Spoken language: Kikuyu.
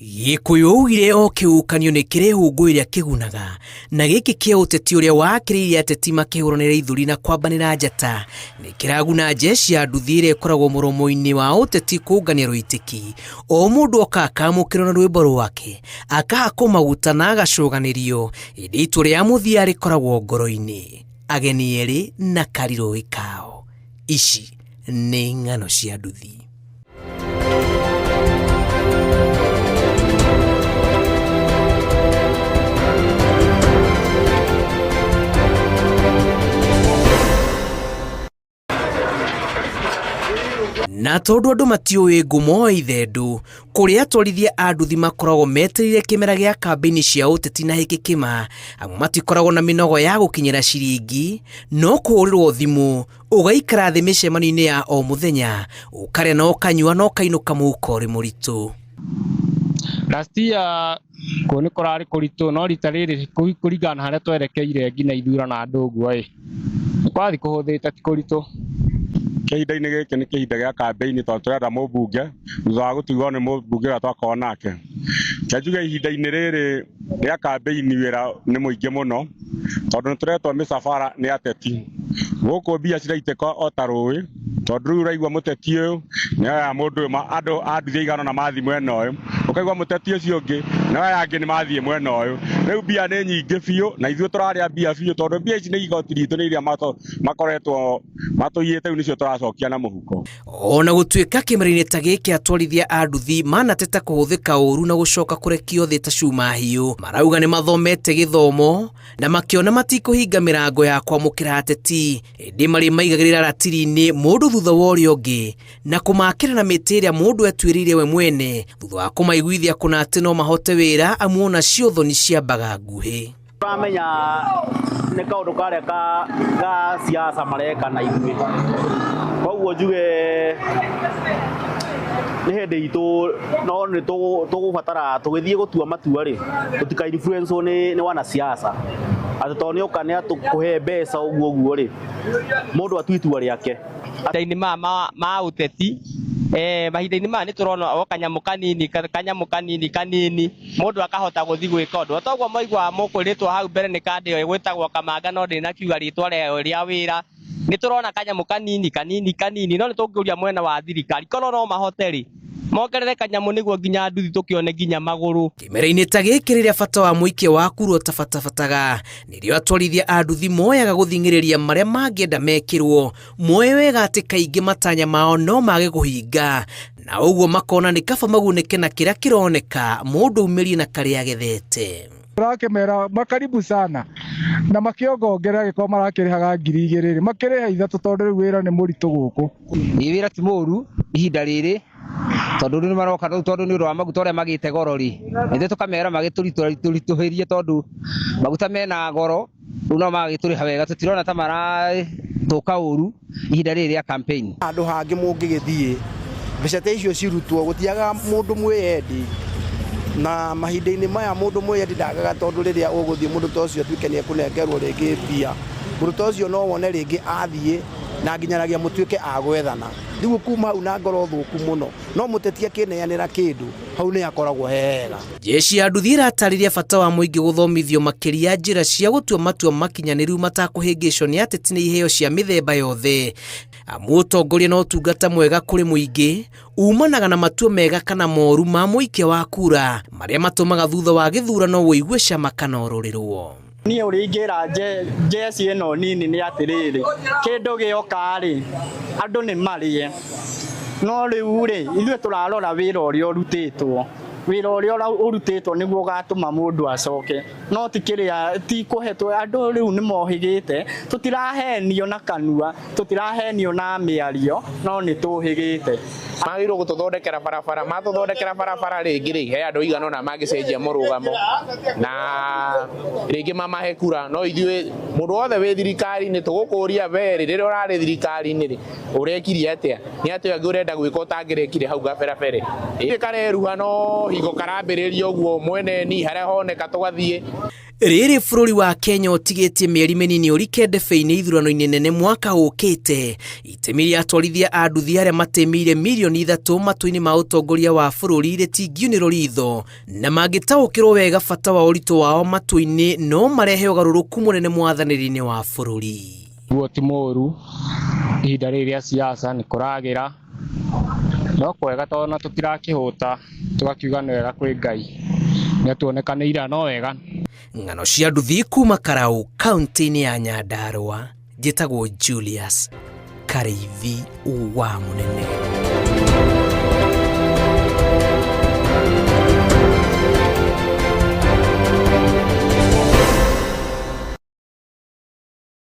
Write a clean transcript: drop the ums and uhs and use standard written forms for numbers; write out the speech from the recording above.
Gĩkũyũ augire o kĩhuhũkanio nĩ kĩrĩ hũngũ ĩrĩa kĩgunaga, na gĩkĩ kĩa ũteti ũrĩa wakĩrĩire ateti makĩhũranĩra ithuri na kwambanĩra njata nĩ kĩraguna jeshi ya nduthi ĩrĩa ĩkoragwo mũromo-inĩ wa ũteti kũngania rũitĩki. O mũndũ oka akamũkĩrwo na rwĩmbo rwake, akahakwo maguta na agacũganĩrio, ĩndĩ itua rĩa mũthia rĩkoragwo ngoro-inĩ. Ageni erĩ na karirũĩ kao. Ici nĩ ng'ano cia nduthi. Na tondũ andũ matiũĩ ngumo ithendũ, kũrĩa atwarithia a nduthi makoragwo metereire kĩmera gĩa kambĩini cia ũteti na hĩkĩ kĩma, amu matikoragwo na mĩnogo ya gũkinyĩra ciringi, no kũhũrĩrwo thimũ ũgaikara thĩ mĩcemanio-inĩ ya o mũthenya, ũkarĩa na ũkanyua na ũkainũka mũhuko ũrĩ mũritũ. Last year kũu nĩ kũrarĩ kũritũ no rita rĩrĩ kũringana na harĩa twerekeire nginya ithurano na andũ ũguo ĩ, nĩ kũrathiĩ kũhũthĩte ti kũritũ. Kĩhinda-inĩ gĩkĩ nĩ kĩhinda gĩa kambĩini tondũ tũrenda mũmbunge thutha wa gũtigwo nĩ mũmbunge ũrĩa twakoragwo nake. Reke njuge ihinda-inĩ rĩrĩ rĩa kambĩini wĩra nĩ mũingĩ mũno tondũ nĩ tũretwo mĩcabara nĩ ateti. Gũkũ mbia ciraitĩka o ta rũĩ tondũ rĩu ũraigua mũteti ũyũ nĩ oya mũndũ ũyũ andũ a nduthi aigana ũna mathiĩ mwena ũyũ, ũkaigua mũteti ũcio ũngĩ nĩ oya angĩ nĩ mathiĩ mwena ũyũ. Rĩu mbia nĩ nyingĩ biũ na ithuĩ tũrarĩa mbia biũ tondũ mbia ici nĩ igoti ritũ nĩ iria makoretwo matũiyĩte rĩu nĩcio tũracokia na mũhuko. Ona gũtuĩka kĩmera-inĩ ta gĩkĩ atwarithia a nduthi manateta kũhũthĩka ũru na gũcoka kũrekio thĩ ta cuma hiũ, marauga nĩ mathomete gĩthomo na makĩona matikũhinga mĩrango ya kwamũkĩra ateti, ĩndĩ marĩ maigagĩrĩra ratiri-inĩ mũndũ thutha wa ũrĩa ũngĩ na kũmakĩra na mĩtĩ ĩrĩa mũndũ etuĩrĩire we mwene thutha wa kũmaiguithia kũna atĩ no mahote wĩra amu onacio thoni ciambaga nguhĩ. Ũramenya nĩ kaũndũ karĩa ga siasa mareka na ithuĩ, koguo njuge nĩ hĩndĩ itũ no nĩ tũgũbatara tũgĩthiĩ gũtua matua rĩ, tũtika influence wo nĩ wanasiasa, atĩ tondũ nĩ oka nĩ atũkũhe mbeca ũguo ũguo rĩ, mũndũ atue itua rĩake. Mahinda-inĩ maya ma ũteti, mahinda-inĩ maya nĩ tũrona o kanyamũ kanini, kanyamũ kanini kanini, mũndũ akahota gũthiĩ gwĩka ũndũ. Toguo mwaiguaga mũkwĩrĩtwo hau mbere nĩ kandi ĩyo ĩgwĩtagwo Kamanga no ndĩnakiuga rĩtwa rĩayo rĩa wĩra. Nĩ tũrona kanyamũ kanini kanini kanini, no nĩ tũngĩũria mwena wa thirikari korwo no mahote rĩ, mongerere kanyamũ nĩguo nginya nduthi tũkĩone nginya magũrũ. Kĩmera-inĩ ta gĩkĩ rĩrĩa bata wa mũikia wa kura ũtabatabataga, nĩrĩo atwarithia a nduthi moyaga gũthing'ĩrĩria marĩa mangĩenda mekĩrwo, moĩ wega atĩ kaingĩ matanya mao no mage kũhinga, na ũguo makona nĩ kaba magunĩke na kĩrĩa kĩroneka mũndũ aumĩrie na karĩa agethete. Tũrakĩmera makaribu sana na makĩongongerera angĩkorwo marakĩrĩhaga 2000 rĩ, makĩrĩhe 3 tondũ rĩu wĩra nĩ mũritũ gũkũ. Ĩ wĩra ti mũru ihinda rĩrĩ tondũ rĩu nĩmaroka rĩu tondũ nĩ ũndũ wa maguta ũrĩa magĩte goro rĩ, ithuĩ tũkamera magĩtũritũhĩrie tondũ maguta mena goro, rĩu no magagĩtũrĩha wega, tũtirona ta maratũka ũru ihinda rĩrĩ rĩa campaign. Handũ hangĩ mũngĩgĩthiĩ mbeca ta icio cirutwo gũtiagaga mũndũ mwĩyendi, na mahinda-inĩ maya mũndũ mwĩyendi ndagaga tondũ rĩrĩa ũgũthiĩ mũndũ ta ũcio atuĩke nĩ ekũnengerwo rĩngĩ mbia, mũndũ ta ũcio no wone rĩngĩ athiĩ na nginyanagia mũtuĩke a gwethana. Rĩu kuma hau na ngoro thũku mũno, no mũteti akĩneanĩra kĩndũ hau nĩ hakoragwo he hega. Jeshi ya nduthi ĩratarĩria bata wa mũingĩ gũthomithio makĩria njĩra cia gũtua matua makinyanĩru matakũhĩngĩcwo nĩ ateti na iheo cia mĩthemba yothe. Amu ũtongoria na ũtungata mwega kũrĩ mũingĩ umanaga na matua mega kana moru ma mũikia wa kura marĩa matũmaga thutha wa gĩthurano ũigue cama kana ũrũrĩrwo. Niĩ ũrĩa ingĩra njeci ĩno nini nĩ atĩrĩrĩ, kĩndũ gĩoka rĩ, andũ nĩ marĩe, no rĩu rĩ, ithuĩ tũrarora wĩra ũrĩa ũrutĩtwo, wĩra ũrĩa ũrutĩtwo nĩguo ũgatũma mũndũ acoke, no ti kĩrĩa, ti kũhe, andũ rĩu nĩ mohĩgĩte, tũtirahenio na kanua, Tũtirahenio na mĩario, no nĩ tũhĩgĩte. Magĩrĩirwo gũtũthondekera barabara, matũthondekera barabara rĩngĩ rĩ, he andũ aigana ũna mangĩcenjia mũrũgamo na rĩngĩ mamahe kura, no ithuĩ mũndũ wothe wĩ thirikari-inĩ tũgũkũria we rĩ, rĩrĩa ũrarĩ thirikari-inĩ rĩ, ũrekire atĩa? Nĩ atĩa ũngĩ ũrenda gwĩka ũtangĩrekire hau gaberabere? Ĩ kareruha no hingo karambĩrĩria ũguo mwene ni harĩa honeka tũgathiĩ. Rĩrĩ bũrũri wa Kenya ũtigĩtie mĩeri mĩnini ũrike ndebe-inĩ ithurano-inĩ nene mwaka ũkĩte, itemi rĩa atwarithia a nduthi arĩa matĩmĩire mirioni 3 matũ-inĩ ma ũtongoria wa bũrũri rĩtingiunĩrwo ritho, na mangĩtaũkĩrwo wega bata wa ũritũ wao matũ-inĩ no marehe ũgarũrũku mũnene mwathanĩre-inĩ wa bũrũri. Guo ti mũru, ihinda rĩrĩ rĩa siasa nĩ kũragĩra, no kwega tondũ ona tũtirakĩhũta, tũgakiuga nĩ wega kwĩ Ngai, nĩ atuonekanĩire no wega. Ng'ano cia nduthi kuma Karau, kaunti-inĩ ya Nyandarua, njĩtagwo Julius Karĩithi wa Mũnene.